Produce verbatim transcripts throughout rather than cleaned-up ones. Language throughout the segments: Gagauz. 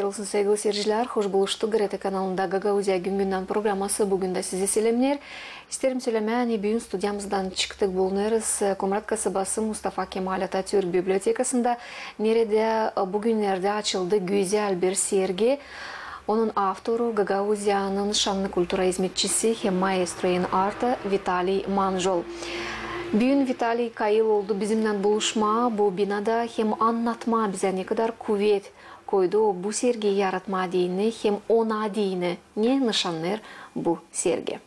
Olsun, saygılı seyircilär, hoş buluştuk. GRT kanalında Gagauziya gün-gündän programası bugün dä sizi selämneer. İsteerim sölemää, ani büün studiyamızdan çıktık bulunêrız Komrat kasabası Mustafa Kemal Atatürk bibliotekasında, neredä bugünnerdä açıldı gözäl bir sergi. Onun avtoru Gagauziyanın şannı kultura izmetçisi hem maestro in arte Vitaliy Manjol. Büün Vitaliy kayıl oldu bizimnän buluşmaa bu binada hem annatmaa bizä, nekadar kuvet koydu o bu sergiyi yaratmaa deyni hem ona deyni, ne nışannêêr bu sergi.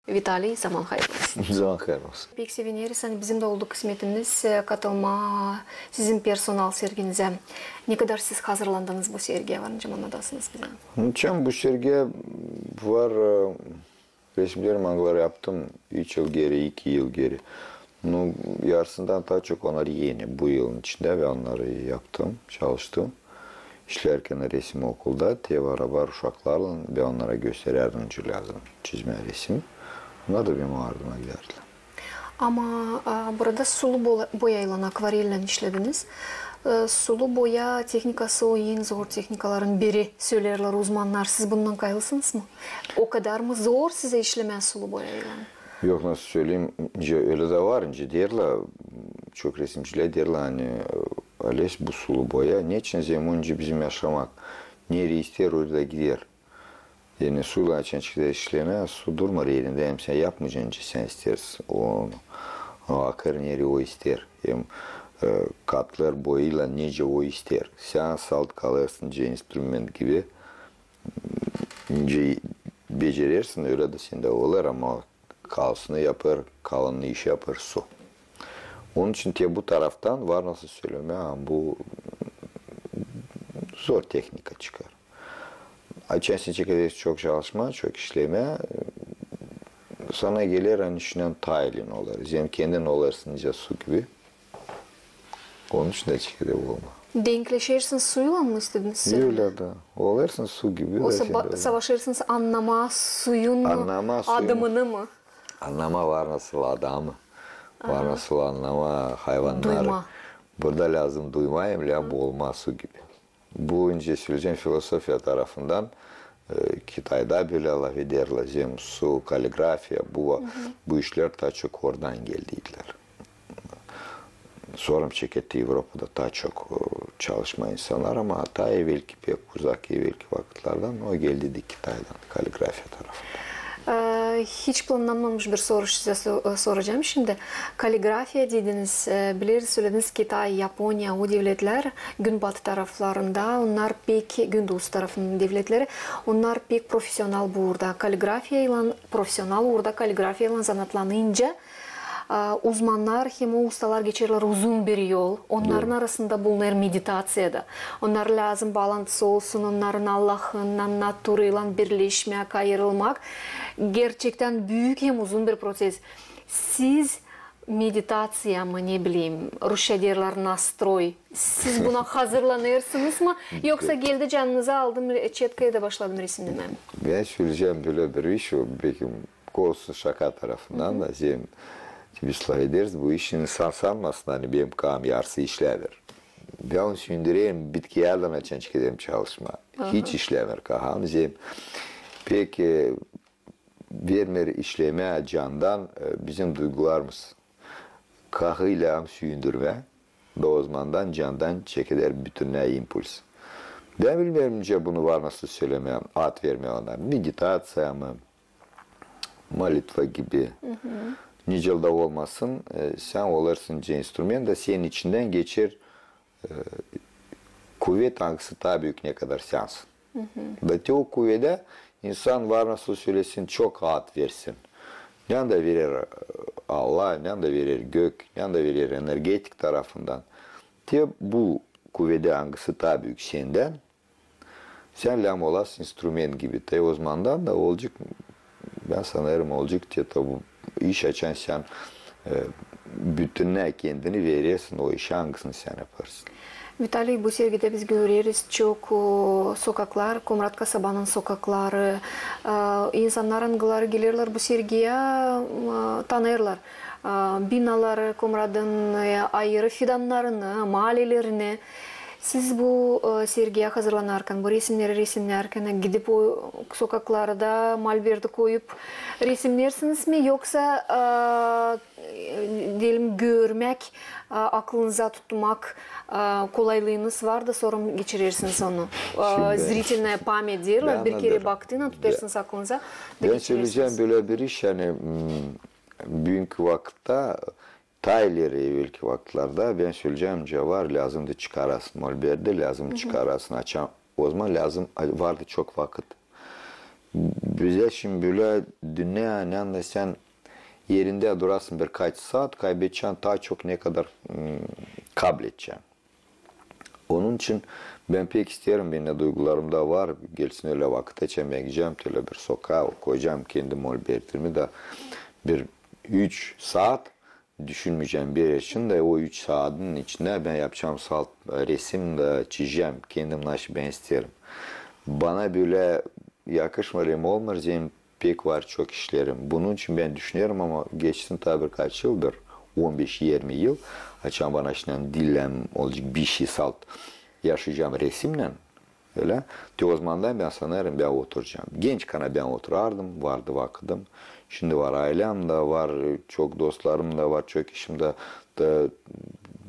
Vitaliy, zaman hayırlı olsun. Zaman hayırlı olsun. Pek sevineriz, ani bizim dä oldu kısmetimiz, e, katılmaa sizin personal serginizä. Nekadar siz hazırlandınız bu sergiyä, var nicä annadasınız bizä? Niçin bu sergi var, e, resimnerim, angıları yaptım üç yıl geeri, iki yıl geeri. Nu, yarısından taa çok onnar eni. Bu yılın içindä bän onnarı yaptım, çalıştım. İşlärkän resim okulda, te barabar uşaklarlan bän onnara gösterärdim, nicä lääzım çizmää resim. Onnar da benim ardıma gidärdilär. Ama, a, burada sulu bo-, boyaylan, akvarellän işlediniz. E, sulu boya tehnikası o en zor tehnikaların biri, söleerlär uzmannar. Siz bundan kayılısınız mı? O kadar mı zor sizä işlemää sulu boyaylan? Yok, nasıl söleyim, nicä ölä dä var, nicä deerlär, çok resimcilär deerlär, ani, e, Ales, bu sulu boya, neçin zerä, nicä bizim yaşamak, nereyi isteer, orayı da gider. Yani suylan açan çıkêr işlemää, su durmêêr erindä, hem sän yapmayacan nicä sän isteersin. O, o akêr nereyi o isteer. Hem, e, katlêêr boyaylan nicä o isteer. Sän salt kalêrsın nicä instrument gibi, nicä becerersin, ölä dä sendä olêr, ama kalısını yapêr, kalanını işi yapêr su. Onun için te bu taraftan var nasıl sölemää, bu zor tehnika çıkêr. Açan sän çekedersin çok çalışmaa, çok işlemää, sana geler, ani işinnän taa elin olêr. Zerä kendin olêrsın nicä su gibi. Onun için dä çekeder olmaa. Denkleşersin suylan mı, istediniz sölemää? Ölä dä. Olêrsın su gibi. Oysa savaşêrsın annamaa suyun adımını mı? Annamaa var nasıl adamı. Var nasıl annamaa hayvannarı. Duymaa. Burada lääzım duymaa hem lääzım olmaa su gibi. Bu, nicä söleyecäm, filosofiya tarafından, e, Kitayda bilä lafederlär, zerä su, kaligrafiya, bu, bu işlär taa çok oradan geldi. Sora çeketti Evropada taa çok, e, çalışmaa insannar, ama taa evelki, pek uzak evelki vakıtlardan o geldi dä Kitaydan, kaligrafiya tarafından. E, hiç planlanmamış bir soruş sizä so-, e, soracam şindi. Kaligrafiya dediniz, e, bileriz, sölediniz, Kitay, Yaponiya, o devletlär, günbatı taraflarında, onnar pek, gündoğusu tarafının devletleri, onnar pek profesional bu uurda. Kaligrafiyaylan, profesional uurda kaligrafiyaylan zanaatlanınca, e, uzmannar hem o ustalar geçerlär uzun bir yol. Onnarın arasında bulunêr meditaţiya da. Onnarın lääzım baalantısı olsun, onnarın Allahınnan, naturaylan birleşmää, kayırılmak. Gerçektän büük hem uzun bir proţes. Siz meditaţiya mı, ne bileyim, rusça deerlär nastroy. Siz buna hazırlanêrsınız mı? Yoksa geldi canınızı aldım, re-, reçetkayı da başladım resimnemää? Bän söleyecäm bölä bir iş, o, bekim, olsun şaka tarafından da, zerä biz lafederiz, bu iş insan sanmasın, ani benim kaam yarısı işlär. Bän onu süündürerim, bitkiyärlän açan çıkêrım çalışmaa. Hiç işlämeer kaam, zerä pek, e, vermeer işlemää candan, e, bizim duygularımız. Kahı lääzım süündürmää, da ozamandan candan çekeder bütünnä impuls. Bän bilmeerim, nicä bunu var nasıl sölemää, ad vermää ona. Meditaţiya mı, molitva gibi. Nicä dä olmasın, e, sän olêrsın nicä instrument, da senin içindän geçer, e, kuvet, angısı taa büük, nekadar sänsin. Da te o kuvedä insan var nasıl sölesin, çok ad versin. Neredä verer, e, Allah, neredä verer gök, neredä verer energetik tarafından. Te bu kuvedä, angısı taa büük sendän, sän lääzım olasın instrument gibi. Te ozamandan da olacek, bän sanêrım, olacek te bu iş, açan sän, e, bütünnä kendini verersin o işä, angısını sän yapêrsın. Vitaliy, bu sergidä biz göreriz çok, o, sokaklar, Komrat kasabanın sokakları, e, insannar, angıları gelerlär bu sergiyä, e, tanıyêrlar, e, binaları, Komratın, e, ayırı fidannarını, maalelerini. Siz bu, e, sergiyä hazırlanarkan, bu resimneri resimnärkan, gidip o sokaklarda molberti koyup resimnersiniz mi, yoksa, e, deyelim, görmäk, e, aklınıza tutmak, e, kolaylıınız var da, sora geçirersiniz onu? E, зрительная память deerlär, bir kerä baktın, tutarsan aklınıza da geçirersiniz. Bän söleyecäm bölä bir iş, ani, m, büünkü vakıtta, taa ileri, evelki vakıtlarda, bän söleyecäm, nicä var, lääzımdı çıkarasın molberti, lääzım çıkarasın, açan, ozaman lääzım, vardı çok vakıt. Bizä şindi bölä dünnä, ani sän erindä durasın birkaç saat, kaybedecän taa çok, ne kadar, m, kabledecän. Onun için bän pek isteerim, benim duygularımda var, gelsin ölä vakıt, açan bän gidecäm ölä bir sokaa, koyacam kendi molbertimi da bir üç saat düşünmeyecäm bir iş için da, o üç saadın içindä bän yapacam salt, e, resim da çizecäm kendim, naşı bän isteerim. Bana bölä yakışmêêr hem olmêêr, zerä pek var çok işlerim. Bunun için bän düşünerim, ama geçsin taa birkaç yıl, bir on beş-irmi yıl, açan bana şindän diil lääzım olacek bişey salt yaşayacam resimnän, ölä. Te ozamandan bän sanêrım, bän oturacam. Gençkana bän oturardım, vardı vakıdım. Şindi var aylem da, var çok dostlarım da, var çok işim da, da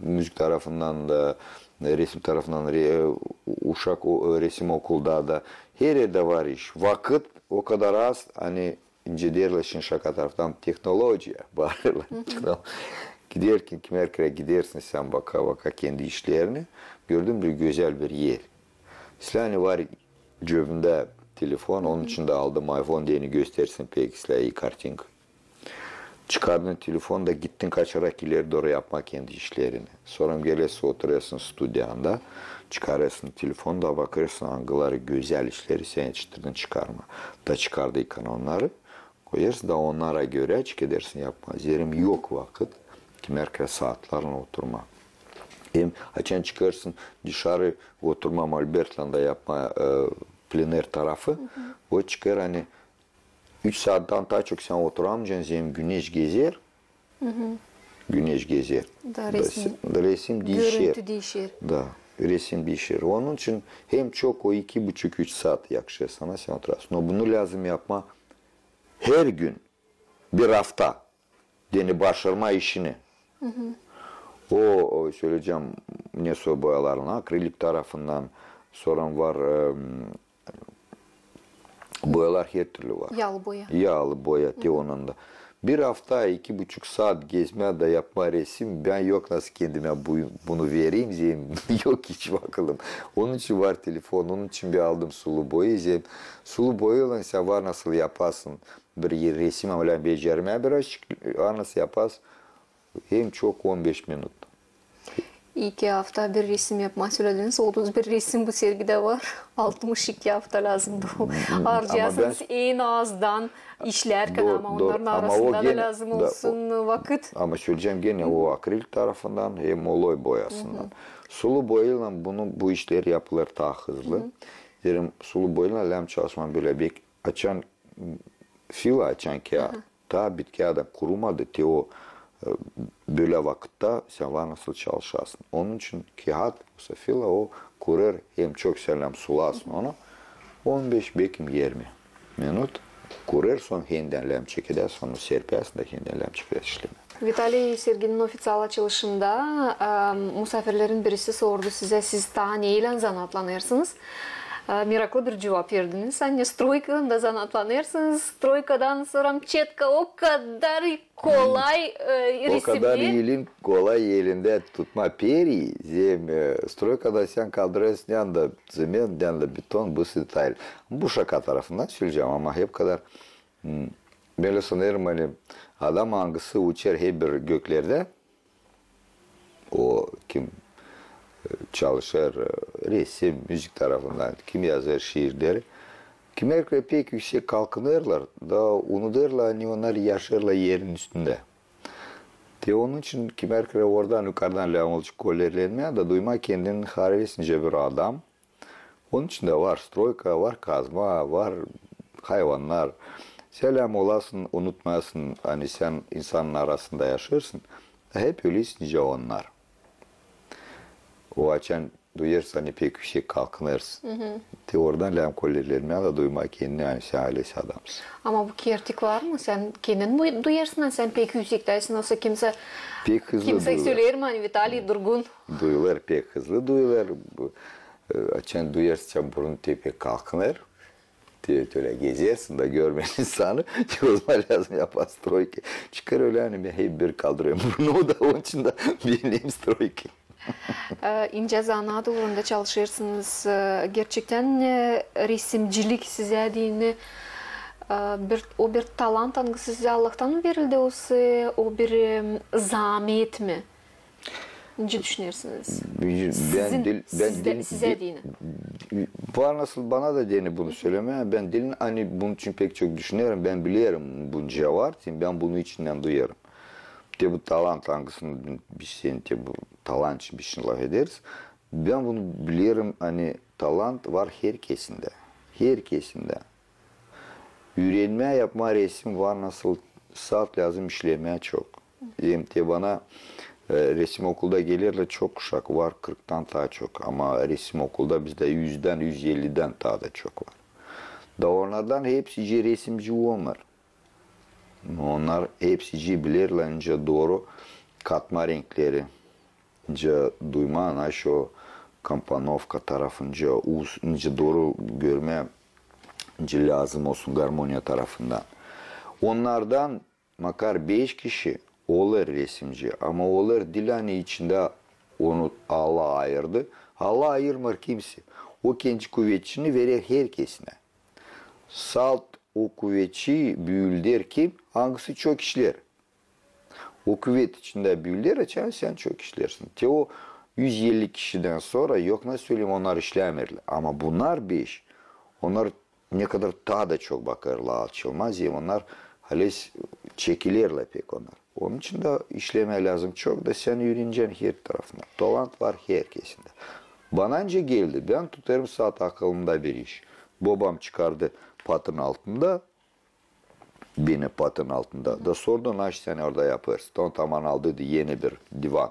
müzik tarafından da, resim tarafından, re-, uşak o-, resim okulda da. Her erdä var iş. Vakıt o kadar az, ani nicä deerlär şindi şaka tarafından, tehnologiya barılır. Giderkin, kimär kerä gidersin sän baka-baka kendi işlerini, gördün bir gözäl bir er. Sän var cöbündä telefon, onun için dä aldım iPhone deyni, göstersin pek islää kartinka. Çıkardın telefon da gittin kaçarak ileri dooru yapmaa kendi işlerini. Sora gelersin, oturêrsın studiyanda, çıkarêrsın telefon da bakêrsın, angıları gözäl işleri sän etiştirdin çıkarmaa. Da çıkardıykan onnarı, koyêrsın da onnara görä çık edersin yapmaa. Zerä yok vakıt, kimär kerä saatlarlan oturmaa. Hem açan çıkêrsın dışarı oturmaa molbertlän da yapmaa, e, plener tarafı, o çıkêr, ani üç saattan taa çok sän oturamayacan, zerä güneş gezer. Güneş gezer. Da resim. Da resim diişer. Görüntü diişer. Da, resim diişer. Onun için hem çok o iki buçuk, üç saat yakışêr sana, sän oturasın. No bunu lääzım yapmaa hergün, bir afta. Deyni başarmaa işini. O, o, söleyecäm, ne sor boyalarlan, akrilik tarafından, sora var, em, boyalar her türlü var. Yaalı boya. Yaalı boya, te ondan da. Bir afta, iki buçuk saat gezmää da yapmaa resim, bän yok nasıl kendimä bu, bunu vereyim, zerä yok hiç vakıdım. Onun için var telefon, onun için bän aldım sulu boya, zerä sulu boyaylan sän var nasıl yapasın bir resim, ama lääzım becermää birazçık, var nasıl yapasın, hem çok on beş minut. İki afta bir resim yapmaa sölediniz. Otuz bir resim bu sergidä var. Altmış iki afta lääzımdı harcayasınız en azdan işlärkän, ama onnarın arasında da lääzım olsun vakıt. Ama söleyecäm genä o akrilik tarafından hem oley boyasından. Sulu boyaylan bunu, bu işlär yapılêr taa hızlı. Deerim, sulu boyaylan lääzım çalışmaa bölä bek, açan fila, açan keaat taa bitkiyä dä kurumadı, te o, e, bölä vakıtta sän var nasıl çalışasın. Onun için keaat, o fila, o kurêr, hem çok sän lääzım sulasın onu. On beş, bekim irmi minut kurêr, sora hendän lääzım çekedäsin, sora serpäsin da hendän lääzım çekedäsin işlemää. Vitaliy, serginin ofiţial açılışında, e, musaafirlerin birisi sordu sizä, siz taa neylän zanaatlanêrsınız? E, meraklı bir cuvap verdiniz. Ani stroykadan da zanaatlanêrsınız, stroykadan sora çetka, o kadar kolay, e, resimnär. O kadar elin kolay elindä tutmaa, peri, zerä, e, stroykada sän kaldırêrsın dän da ţement, dän da beton, bu detallar. Bu şaka tarafından söleyecäm, ama hep kadar, m, bölä sanêrım, ani adam, angısı uçêr hep bir göklerdä, o, kim, e, çalışêr, e, resim, müzik tarafından, kim yazêr şiirleri, kimär kerä pek üüsek kalkınêrlar da unudêrlar, ani onnar yaşêêrlar erin üstündä. Te onun için kimär kerä oradan, yukardan lääzım olacek kolerilenmää da duymaa kendin haresince bir adam. Onun için dä var stroyka, var kazma, var hayvannar. Sän lääzım olasın, unutmayasın, ani sän insanın arasında yaşêêrsın, hep ölesin nicä onnar. O açan duyêrsın, ani pek üüsek kalkınêrsın. Te oradan lääzım kolegalarına da duymaa kendini, ani sän ölecä adamsın. Ama bu kertik var mı? Sän kendin bu duyêrsın, ani sän pek üüsektäysin, osa kimsä, pek hızlı kimsä duyulêr. Söleer mi, ani Vitaliy durgun? Duyulêr, pek hızlı duyulêr. Bu, e, açan duyêrsın, açan burnun te pek kalkınêr. Te ölä gezersin da görmeer insanı. Te ozaman lääzım yapmaa stroyka. Çıkêr ölä, ani hep bir kaldırêrım burnumu da, onun için dä benim stroyka. E, incä zanaat uurunda çalışêrsınız. E, gerçektän, e, resimcilik sizä deyni, e, bir, o bir talant, angısı sizä Allahtan mı verildi, osa o bir, e, zaamet mi? Nicä düşünersiniz? Sizä deyni. Var nasıl bana da deyni bunu sölemää, bän deyni, ani bunun için pek çok düşünerim, bän bilerim, bu nicä var, deyni, bän bunu içindän duyêrım. Te bu talant, angısını biz, deyni, te bu talant için biz şindi lafederiz. Bän bunu bilerim, ani talant var herkezindä. Herkezindä. Üürenmää yapmaa resim var nasıl, salt lääzım işlemää çok. Hem te bana, e, resim okulda gelerlär çok uşak, var kırktan taa çok. Ama resim okulda bizdä üzdän, üz ellidän taa da çok var. Da onnardan hepsicii resimci olmêêr. Onnar hepsicii bilerlär nicä dooru katmaa renkleri, nicä duymaa, naşo kompanovka tarafınca, uz, nicä dooru görmää, nicä lääzım olsun garmoniya tarafından. Onnardan makar beş kişi olêr resimci, ama olêr diil, ani içindä onu Allah ayırdı. Allah ayırmêêr kimseyä. O kendi kuvetçini verer herkezinä. Salt o kuvetçi büüder kim, angısı çok işleer. O kuvet içindä büüder, açan sän çok işleersin. Te o üz elli kişidän sora, yok, nasıl söleyim, onnar işlämeerlär. Ama bunnar beş, onnar ne kadar taa da çok bakêrlar açılmaa, hem onnar halizdän çekilerlär pek onnar. Onun için dä işlemää lääzım çok, da sän üürenecän her tarafına. Talant var herkezindä. Bana nicä geldi, bän tutêrım salt akılımda bir iş. Bobam çıkardı patın altında, beni patın altında. Da sordu, naşey sän orada yapêrsın. Ondan aldı eni bir divan.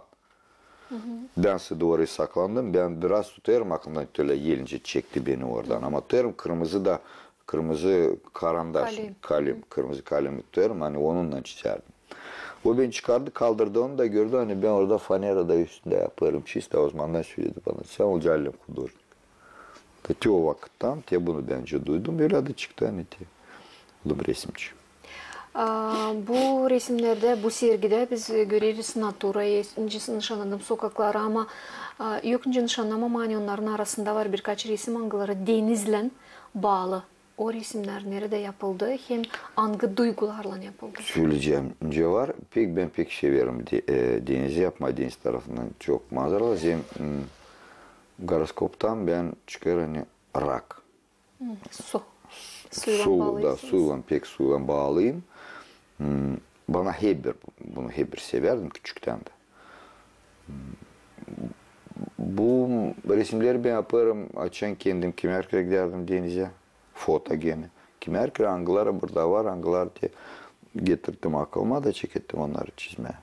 Bän sa duvara saklandım, bän biraz tutêrım akılımdan, ölä elincä çekti beni oradan. Ama tutêrım kırmızı da, kırmızı karandaş, kalem, kırmızı kalemi tutêrım, ani onunnan çizärdim. O beni çıkardı, kaldırdı, onu da gördü, ani bän orada fanerada üstündä yapêrım çista, ozamandan söledi bana: sän olacan hudojnik. Da te o vakıttan, te bunu bän duydum, ölä dä çıktı, ani te oldum resimci. A, bu resimnerdä, bu sergidä biz göreriz naturayı, nicä nışannadım sokakları, ama, a, yok nicä nışannamam, ani onnarın arasında var birkaç resim, angıları denizlän baalı. O resimnär neredä yapıldı hem angı duygularlan yapıldı? Söleyecäm, nicä var, pek, bän pek severim de, e, denizi yapmaa, deniz tarafından çok manzaralı. Hem, m, goroskoptan bän çıkêr, ani rak. Su. Suylan baalısınız. Su, da, suylan, pek suylan baalıyım. M, bana hep bir, bunu hep bir sevärdim küçüktän dä. M, bu resimneri bän yapêrım, açan kendim kimär kerä gidärdim denizä. Foto genä. Kimär kerä, angıları burada var, angıları te getirttim akılıma da çekettim onnarı çizmää.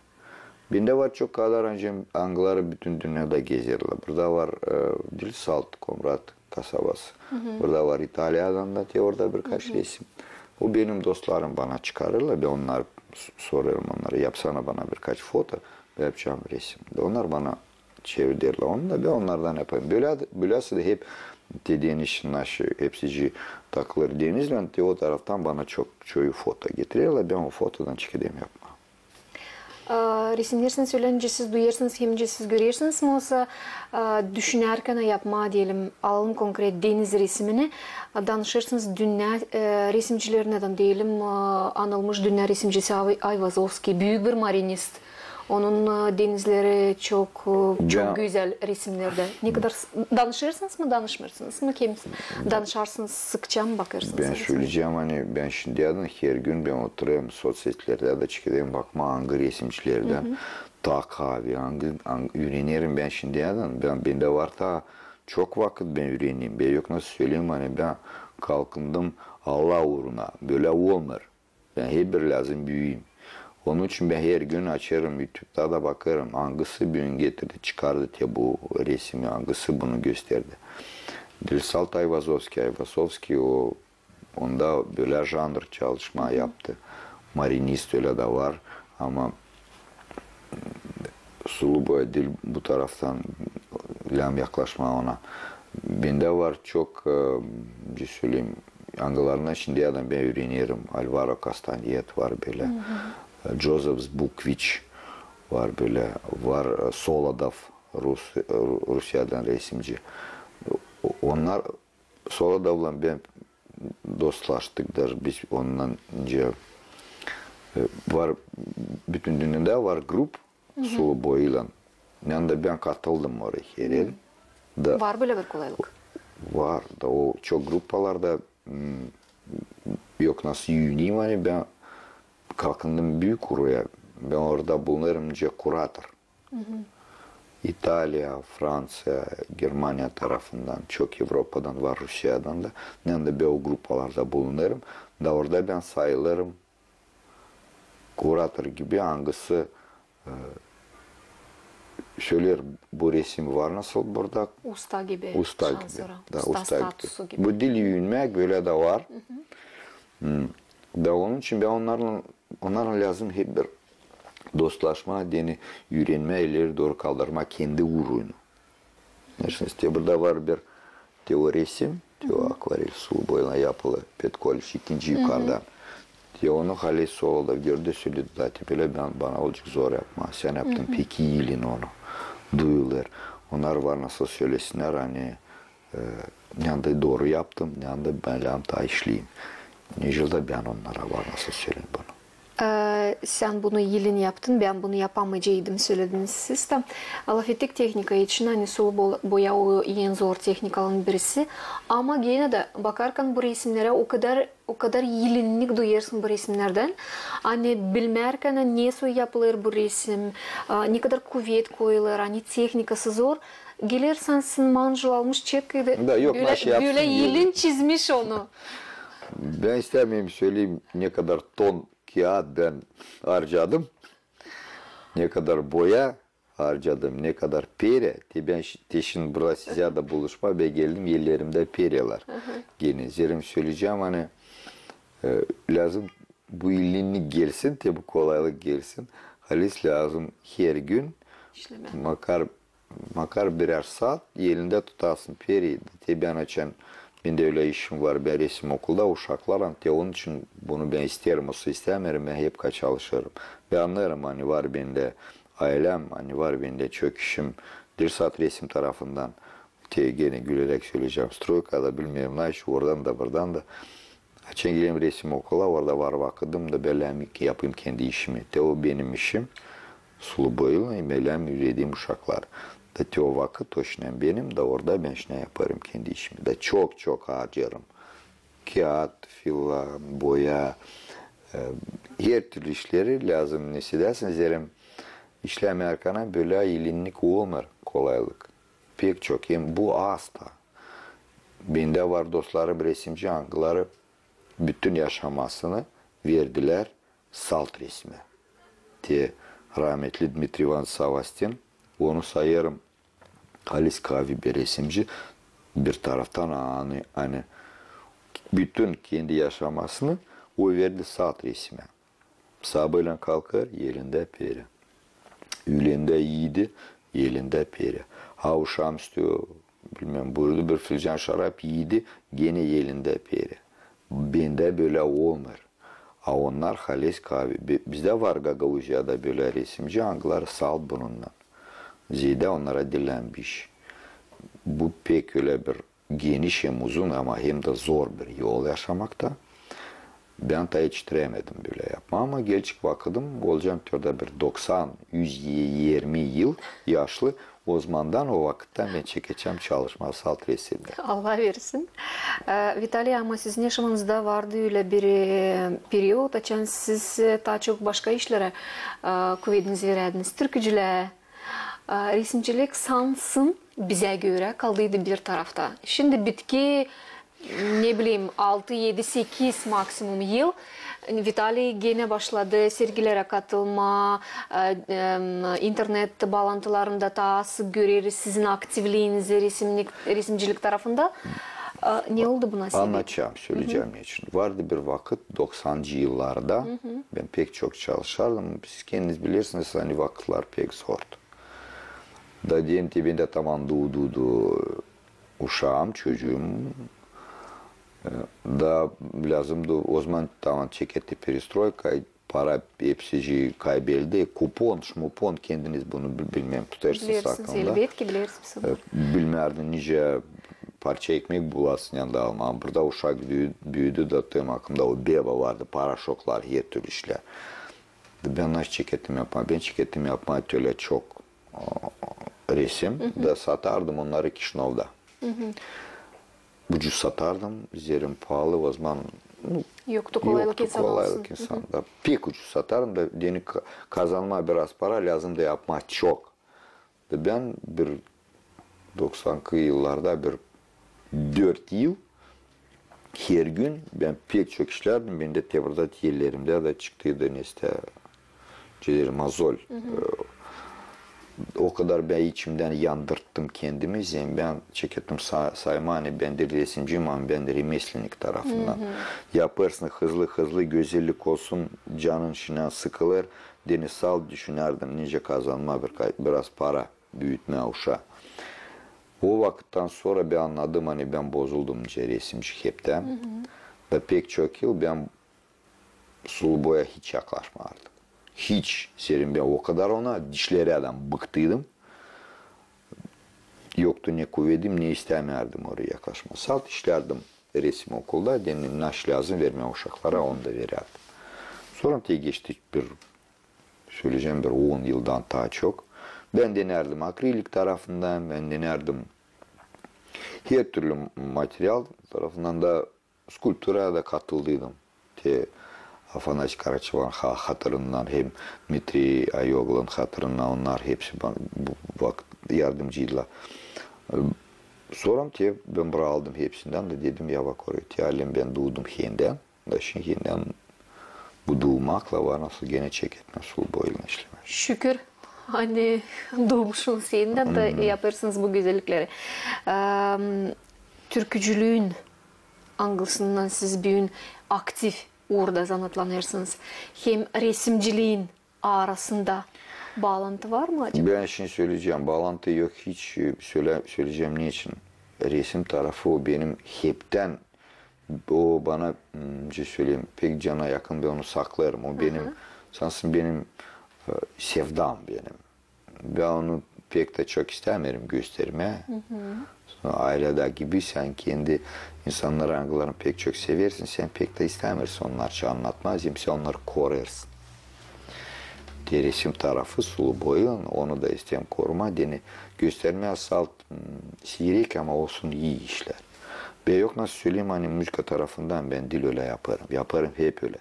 Bendä var çok kadar, ancak angıları bütün dünnedä gezerlär. Burada var, e, diil salt Komrat kasabası. Burada var İtaliyadan da te orada birkaç resim. Bu benim dostlarım bana çıkarêrlar, bän onnar s-, sorêrım onnara: yapsana bana birkaç foto, bän yapacam resim. Da onnar bana çevirerlär onu da, bän onnardan yapêrım. Bölä, böläsi dä hep te deniz, naşey hepsicii takılêr denizlän, te o taraftan bana çok, çoyu foto getirerlär, bän o fotodan çekederim yapmaa. A, resimneri sän söleyäncä siz duyêrsınız hem dä siz görersiniz mi, osa, a, düşünärkän yapmaa, deyelim, alalım konkret deniz resimini, a, danışêrsınız dünnä, e, resimcilerinä dä, deyelim, a, anılmış dünnä resimcisi Ay-, Ayvazovskiy, büük bir marinist. Onun, e, denizleri çok, e, çok gözäl resimnerdä. Ne kadar s-, danışêrsınız mı, danışmêêrsınız mı, kim danışarsınız, sıkça mı bakêrsınız resimneri? Bän söleyecäm, ani bän şindiyädän her gün bän oturêrım sotsetilerdä dä çekederim bakmaa, angı resimcilerdän taa kaavi, angı, angı, üürenerim bän şindiyädän. Bän, bendä var taa çok vakıt bän üüreneyim. Bän yok nasıl söleyim, ani bän kalkındım Allah uuruna. Bölä olmêêr. Bän hep bir lääzım büüyeyim. Onun için bän hergün açêrım YouTube'da da bakêrım, angısı büün getirdi, çıkardı te bu resimi, angısı bunu gösterdi. Dilsat Ayvazovskiy, Ayvazovskiy, o, onda bölä janr çalışma yaptı. Marinist ölä dä var, ama sulu boya diil bu taraftan lääzım yaklaşmaa ona. Bendä var çok, e, ne söleyim, angılarından şindi adam bän üürenerim. Alvaro Kastanyeto var bölä. E, Jozef Bukviç var bölä. Var, e, Solodov, Rus-, e, Ru-, Rusiyadan resimci. O-, onnar Solodovlan bän dostlaştık, dar biz ondan nicä, e, var, bütün dünnedä var grup sulu boyaylan. Neredä bän katıldım oraya herel. Da var bölä bir kolaylık. Var da o çok grupalarda, m, yok nasıl üyeyim, ani bän kalkındım büük uruya. Bän orada bulunêrım nicä kurator. İtaliya, Franţiya, Germaniya tarafından, çok Evropadan var, Rusiyadan da. Neredä bän o grupalarda bulunêrım. Da orada bän sayılêrım kurator gibi, angısı, e, söleer, bu resim var nasıl burada. Usta gibi. Usta gibi. Da usta gibi. Bu diil üürenmäk, bölä dä var. Da onun için bän onnarlan, onnarlan lääzım hep bir dostlaşmaa, deyni üürenmää, ileri dooru kaldırmaa kendi uurunu. Neşin, te burada var bir te o resim, te o akvarel sulu boyaylan yapılı, Petkoviç ikinci yukardan. Te onu halis Solodov gördü, söledi, da te bölä bän, bana olacek zor yapmaa. Sän yaptın pek ii, ilin onu. Duyulêr. Onnar var nasıl sölesinnär, ani, e, neredä dooru yaptım, neredä bän lääzım taa işleyim. Nicä dä bän onnara var nasıl söleyim bunu. E, sän bunu ilin yaptın, bän bunu yapamayaceydım, sölediniz siz dä. Lafettik tehnika için, ani sulu bo-, boya o en zor tehnikaların birisi. Ama genä dä bakarkan bu resimnerä o kadar, o kadar ilinnik duyêrsın bu resimnerdän. Ani bilmärkän, ani nesoy yapılêr bu resim, a, ne kadar kuvet koyulêr, ani tehnikası zor. Geler sansın mancıl almış çetkä da bölä, bölä ilin çizmiş onu. Bän istämeerim söleyim, ne kadar ton kiyat bän harcadım, ne kadar boya harcadım, ne kadar perä. Te bän ş-, te şindi burada sizä dä buluşmaa, bän geldim, ellerimdä perä var. Genä zerä söleyecäm, ani, e, lääzım bu ilinnik gelsin, te bu kolaylık gelsin. Halis lääzım hergün işlemää. Makar Makar birär saat elindä tutasın perä. Te bän açan, bendä ölä işim var, bän resim okulda uşaklarlan, te onun için bunu bän isteerim, olsa istämeerim, bän hep çalışêrım. Bän annêêrım, ani var bendä aylem, ani var bendä çok işim, diil sade resim tarafından. Te genä güleräk söleyecäm, stroyka da bilmeerim, ne iş, oradan da, buradan da. Açan giderim resim okula, orada var vakıdım da, bän lääzım yapayım kendi işimi. Te o benim işim, sulu boyaylan, bän lääzım üüredeyim uşakları. Da te o vakıt toçnä benim, da orada bän şindi yapêrım kendi işimi. Da çok-çok harcêêrım. Kiyat, fila, boya, e, her türlü işleri lääzım, ne istäsin, zerä işlemärkän bölä ilinnik olmêêr kolaylık. Pek çok, hem bu az da. Bendä var dostlarım resimci, angıları bütün yaşamasını verdilär salt resmä. Te rametli Dmitriy İvanoviç Savastin, onu sayêrım halis kaavi bir resimci, bir taraftan, ani, ani bütün kendi yaşamasını o verdi salt resimä. Sabaalän kalkêr, elindä perä. Üülendä iidi, elindä perä. Aşamüstü, bilmeerim, buyurdu bir filcan şarap, iidi, genä elindä perä. Bendä bölä olmêêr. A onnar halis kaavi. Bi-, bizdä var Gagauziyada bölä resimci, angıları salt bununnan. Zeedä onnara diil bir iş. Bu pek ölä bir geniş hem uzun, ama hem dä zor bir yol yaşamakta. Bän taa etiştirämedim bölä yapmaa, ama gelecek vakıdım, olacam te orada bir doksan, üz irmi yıl yaşlı, ozamandan, o vakıttan bän çekedecäm çalışmaa salt resimdä. Allah versin. E, Vitaliy, ama sizin yaşamanızda vardı ölä bir, e, period, açan siz, e, taa çok başka işlerä, e, kuvedinizi verärdiniz. Türkücülää, e, resimcilik sansın bizä görä kaldıydı bir tarafta. Şindi bitki ne bileyim, altı, edi, sekiz maksimum yıl Vitaliy genä başladı sergilerä katılmaa, e, em, internet baalantılarında taa sık göreriz sizin aktivliinizi resimlik, resimcilik tarafında. E, ne oldu buna sebep? Annadacam, söleyecäm neçin. Vardı bir vakıt, doksancı yıllarda, bän pek çok çalışardım. Siz kendiniz bilersiniz, ani vakıtlar pek zordu. Da deyim, bendä taman duudu uşaam, çocuum. E, da lääzımdı, ozaman taman çeketti perestroyka, para hepsicii kaybeldi. Kupon, şmupon, kendiniz bunu bil-, bilmeerim, tutarız aklında. Bilersiniz, elbetki bilersiniz. E, bilmärdin nicä parça ekmek bulasın, ani da almaa. Burada uşak büüdü, büüdü da tem aklımda o beba vardı, paraşoklar, hertürlü işlär. Da bän nasıl çekettim yapmaa? Bän çekettim yapmaa ölä çok, o, resim. Da satardım onnarı Kişinövda. Ucuz satardım, zerä paalı, ozaman, nu, yoktu kolaylık insan alsın. Pek ucuz satardım da, deyni, ka-, kazanmaa biraz para lääzımdı yapmaa çok. Da bän bir doksankı yıllarda bir dört yıl her gün bän pek çok işlärdim, bendä te burada ellerimdä dä çıktıydı nesä, mozol. E, o kadar bän içimdän yandırttım kendimi, zerä bän çekettim sa-, saymaa, ani bän diil resimciyim, ama bän remeslennik tarafından. Yapêrsın hızlı-hızlı, gözellik olsun, canın şindän sıkılêr, deyni salt düşünärdim nicä kazanmaa bir, biraz para, büütmää uşaa. O vakıttan sora bän annadım, ani bän bozuldum nicä resimci heptän. Da pek çok yıl bän sulu boya hiç yaklaşmardım. Hiç. Zerä bän o kadar ona dişlerä dä bıktıydım. Yoktu ne kuvedim, ne istämärdim oraya yaklaşmaa. Salt işlärdim resim okulda, deyni nasıl lääzım vermää uşaklara, onu da verärdim. Sora te geçti bir, söleyecäm, bir on yıldan taa çok. Bän denärdim akrilik tarafından, bän denärdim hertürlü material tarafından da, skulpturaya da katıldıydım. Te Afanasy Karaçovan ha-, hatırından hem Dmitriy Ayoglan hatırından, onnar hepsi ba-, bu vakıt yardımcıydılar. E, sora te bän brakıldım hepsindän da dedim, ya bak oraya, te alem bän duudum hendän. Da şindi hendän bu duumaklan var nasıl genä çeketmää sulu boyaylan işlemää. Şükür, ani duumuşsunuz hendän da yapêrsınız bu gözellikleri. Em, türkücülüün, angısından siz büün aktiv uurda zanaatlanêrsınız, hem resimciliin arasında baalantı var mı acaba? Bän şindi söleyecäm, baalantı yok hiç, e, sölä-, söleyecäm neçin. Resim tarafı o benim heptän, o bana, m, nicä söleyim, pek cana yakın, bän onu saklarım. O benim, sansın benim, e, sevdam benim. Bän onu pek dä çok istämeerim göstermää. Sora ayleda gibi sän kendi insannarı, angılarını pek çok seversin, sän pek dä istämeersin onnarça annatmaa, zerä sän onnarı korêrsın. Te resim tarafı, sulu boyaylan, onu da isteerim korumaa, deyni göstermää salt, m, siirek, ama olsun ii işlär. Bän yok nasıl söleyim, ani muzıka tarafından bän diil ölä yapêrım. Yapêrım hep ölä.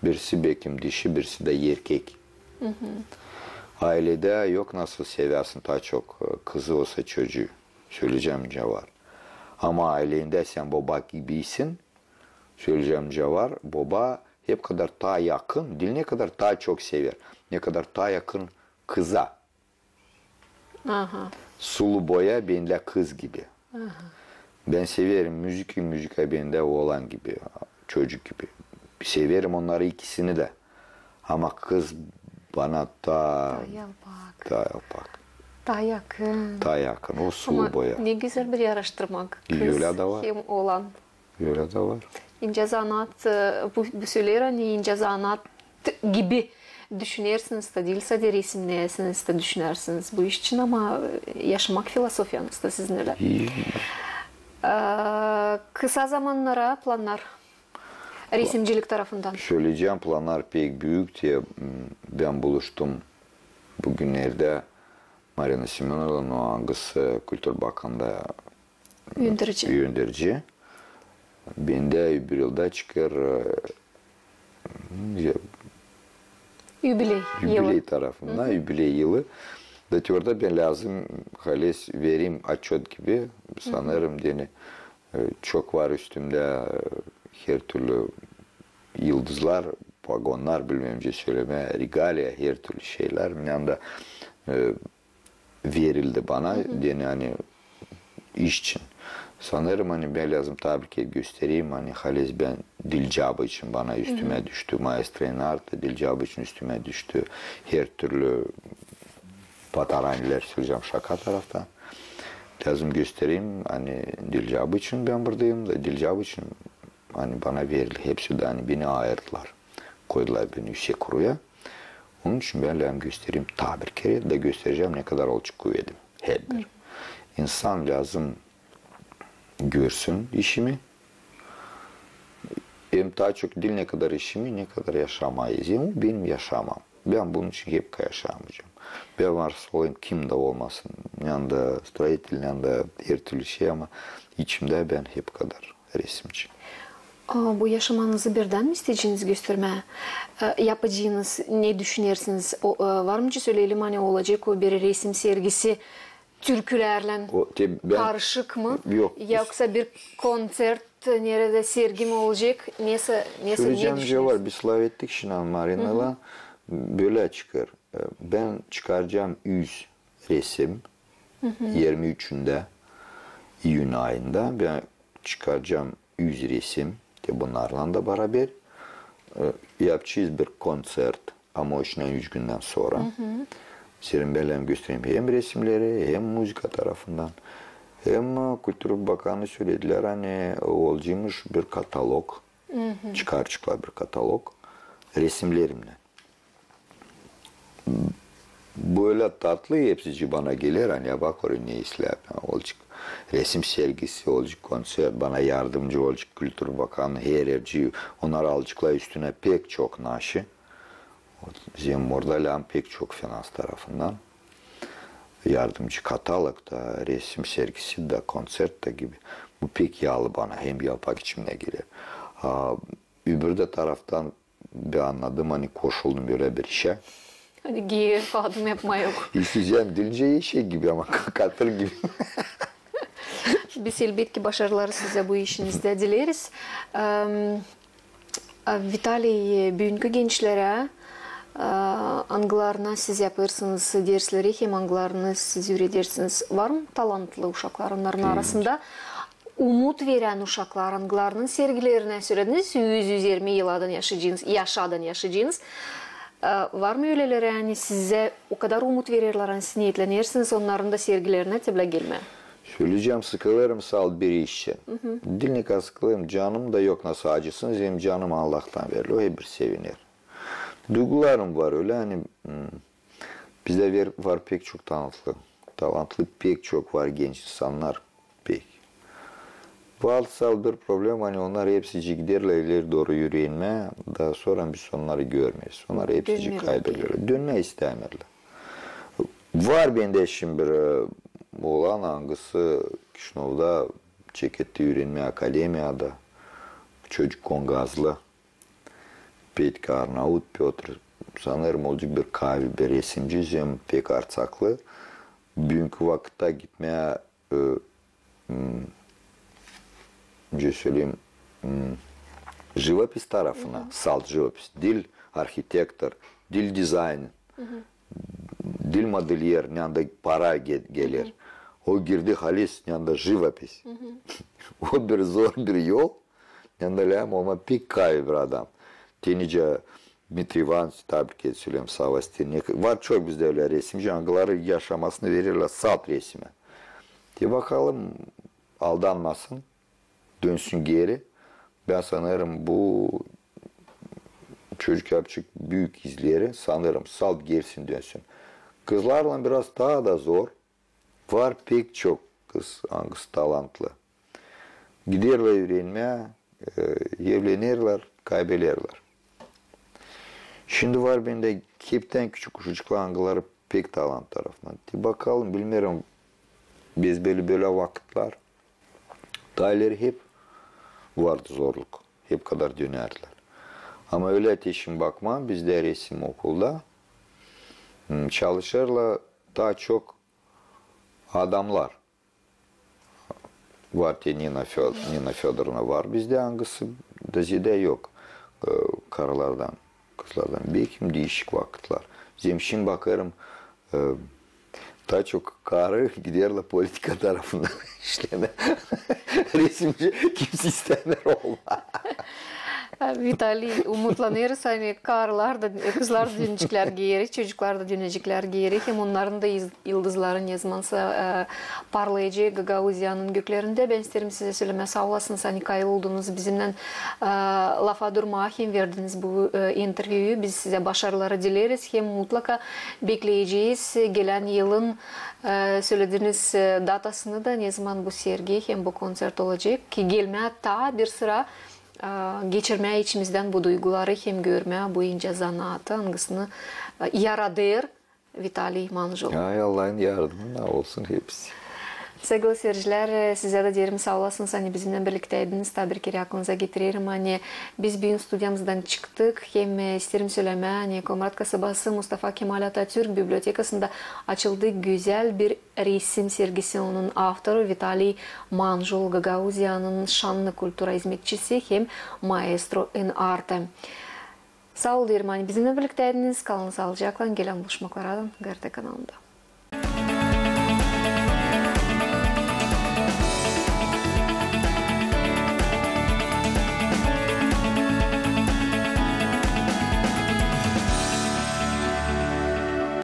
Birisi bekim dişi, birisi dä erkek. Ayledä yok nasıl seväsin taa çok, e, kızı osa çocuu. Söleyecäm nicä var. Ama aylendä sän boba gibisin, söleyecäm nicä var, boba hep kadar taa yakın, diil ne kadar taa çok sever, ne kadar taa yakın kıza. Sulu boya bendä kız gibi. Bän severim muzıkayı, muzıka bendä oolan gibi, çocuk gibi. Severim onnarı ikisini dä. Ama kız bana taa, taa yalpak. Taa yakın. Taa yakın. O sulu boya. Ama ne gözäl bir yaraştırmak. Kız hem oolan. Ölä dä var. İncä zanaat, e, bu, bu söleer, ani incä zanaat gibi düşünersiniz da, diil sade resimnersiniz da düşünersiniz bu iş için, ama, e, yaşamak filosofiyanız da sizin ölä. E, kısa zamannara plannar resimcilik tarafından? Söleyecäm, plannar pek büük. Te, m, bän buluştum bugünnerdä Marina Semönovnaylan, o angısı kultura bakanda önderici. Bendä öbür yılda çıkêr, e, yubiley tarafından, yubiley yılı. Da te orada bän lääzım halizdän vereyim otçot gibi, sanêrım, deyni E, çok var üstümdä, e, her türlü yıldızlar, pagonnar, bilmeerim nicä sölemää, regaliya, her türlü şeylär. Mendä, e, verildi bana, deyni, ani iş için. Sanêrım, ani bän lääzım tabrik edäm, göstereyim, ani halizdän Dilcaba için bana üstümä düştü, maestro Enarta, Dilcaba için üstümä düştü, her türlü pataranilär, söleyecäm şaka taraftan. Lääzım göstereyim, ani Dilcaba için bän buradayım da Dilcaba için, ani bana verildi hepsi dä, ani beni ayırdılar. Koydular beni üüsek kuruya. Onun için bän lääzım göstereyim taa bir kerä da gösterecäm, ne kadar olacek kuvedim. Hep bir. İnsan lääzım görsün işimi. Hem taa çok diil ne kadar işimi, ne kadar yaşamayı. Hem o benim yaşamam. Bän bunun için hep kaytarmayacam. Bän varsa olayım, kim dä olmasın. Yanında stroitel, yanında her türlü şey, ama içimdä bän hep kadar resimci. A, bu yaşamanızı birdän mi isteyeceniz göstermää? E, yapaceniz, ne düşünersiniz? O, e, var mı ki, söleyelim, ani olacek o bir resim sergisi türkülärlän O, te-, bän karışık mı? Yok. Yoksa bir koncert, neredä sergi mi olacek? Nesä, nesä, ne düşünersiniz? Söleyecäm, var, biz lafettik şindi Marinaylan, bölä çıkêr. E, bän çıkaracam üz resim, irmi üçündä, iyün ayında. Bän çıkaracam üz resim, te bunnarlan da baraber. E, yapacez bir koncert, ama o işindän üz gündän sora. Senin bän göstereyim hem resimneri, hem muzıka tarafından. Hem, e, kultura bakanı söledilär, ani olacekmış bir katalog. Çıkaraceklar bir katalog resimnerimnän. Bölä tatlı hepsicii bana geler, ani bak orayı ne islää, olacek resim sergisi, olacek koncert, bana yardımcı olacek kultura bakanı, her erci, onnar alaceklar üstünä pek çok naşı. Zem orada lääzım pek çok finans tarafından yardımcı, katalog da, resim sergisi dä, koncert dä gibi. Bu pek yaalı bana, hem yapmak için dä geler. A, öbür dä taraftan bän annadım, ani koşuldum bölä bir işä. Ani geer, fadım yapmaa yok. İsleyecäm diil nicä eşek gibi, ama ka-, katır gibi. Biz, elbetki, başarılar sizä bu işinizdä dileriz. Em, a, Vitaliy, büünkü gençlerä, a, angılarına siz yapêrsınız dersleri, hem angılarını siz üüredersiniz, var mı talantlı uşaklar onnarın arasında? Umut verän uşaklar, angılarının sergilerinä, sölediniz, üz, üz irmi yıldan yaşayacınız, yaşadan yaşayacınız. E, var mı öleleri, ani sizä o kadar umut vererlär, ani siz neetlenersiniz onnarın da sergilerinä te bölä gelmää? Söleyecäm, sıkılêrım salt bir iş için. Diil ne kadar sıkılêrım, canım da yok nasıl acısın, zem canım Allahtan verili, o hep bir seviner. Duygularım var ölä, ani, m, bizdä ver-, var pek çok talantlı, talantlı pek çok var genç insannar. Pek. Var salt bir problema, ani onnar hepsicii giderlär ileri dooru üürenmää, da sora biz onnarı görmeeriz. Onnar hepsicii kaybederlär. Dönmää istämeerlär. Var bendä şindi bir, e, oolan, angısı Kişinovda çeketti üürenmää akademiyada. Çocuk kongazlı. Petka Arnaut Pötr. Sanêrım, olacek bir kaavi, bir resimci, zem pek artsaklı. Büünkü vakıtta gitmää e, m, nicä söleyim, m, живопись tarafına, salt живопись, diil arhitektor, diil dizayn, diil modelyer, neredä para ge-, geler. O girdi halis, neredä живопись. O bir zor bir yol, neredä lääzım olmaa pek kaavi bir adam. Te nicä Dmitriy İvanoviç, tabrik ederim, söleyim, sava stil. Var çok bizdä ölä resimci, angıları yaşamasını vererlär salt resimä. Te bakalım, aldanmasın, dönsün geeri. Bän sanêrım, bu çocuk yapacek büük izleri, sanêrım, salt geeri dönsün. Kızlarlan biraz taa da zor. Var pek çok kız, angısı talantlı. Giderlär üürenmää, e, evlenerlär, kaybederlär. Şindi var bendä heptän küçük uşacıklar, angıları pek talant tarafından. Te bakalım, bilmeerim, biz bölä, bölä vakıtlar. Taa ileri hep vardı zorluk, hep kadar dönärdilär. Ama ölä te şindi bakmaa, bizdä resim okulda, m, çalışêrlar taa çok adamlar. Var te Nina Föd-, Nina Födorovna var bizdä, angısı da zedä yok, e, karılardan, kızlardan. Bekim diişik vakıtlar. Zem şindi bakêrım, e, taa çok karı giderlär politika tarafından işlemää. Resimci kimsey istämeer olmaa. Vitaliy, umutlanêrız, ani karılar da, e, kızlar da döneceklär geeri, çocuklar da döneceklär geeri. Hem onnarın da yıldızları nezamansa, e, parlayacek Gagauziyanın göklerindä. Bän isteerim sizä sölemää saa olasınız, ani kayıl oldunuz bizimnän, e, lafa durmaa hem verdiniz bu, e, intervyuyu. Biz sizä başarıları dileeriz hem mutlaka bekleyecez gelän yılın, e, sölediniz, e, datasını da, nezaman bu sergi hem bu konţert olacek, ki gelmää taa bir sıra, e, geçirmää içimizdän bu duyguları hem görmää bu incä zanaatı, angısını, e, yaradêr Vitaliy Manjul. Ay, Allahın yardımına olsun hepsi. Saygılı siircilär, sizä dä deerim saa olasınız, ani bizimnän birliktäydiniz. Taa bir kerä aklınıza getirerim, ani biz büün studiyamızdan çıktık hem, e, isteerim sölemää, ani Komrat kasabası Mustafa Kemal Atatürk bibliotekasında açıldı gözäl bir resim sergisi. Onun avtoru Vitaliy Manjul, Gagauziyanın şannı kultura izmetçisi hem maestro în artă. Saa ol, deerim, ani bizimnän birliktäydiniz. Kalın saalıcaklan, gelän buluşmaklara GRT kanalında.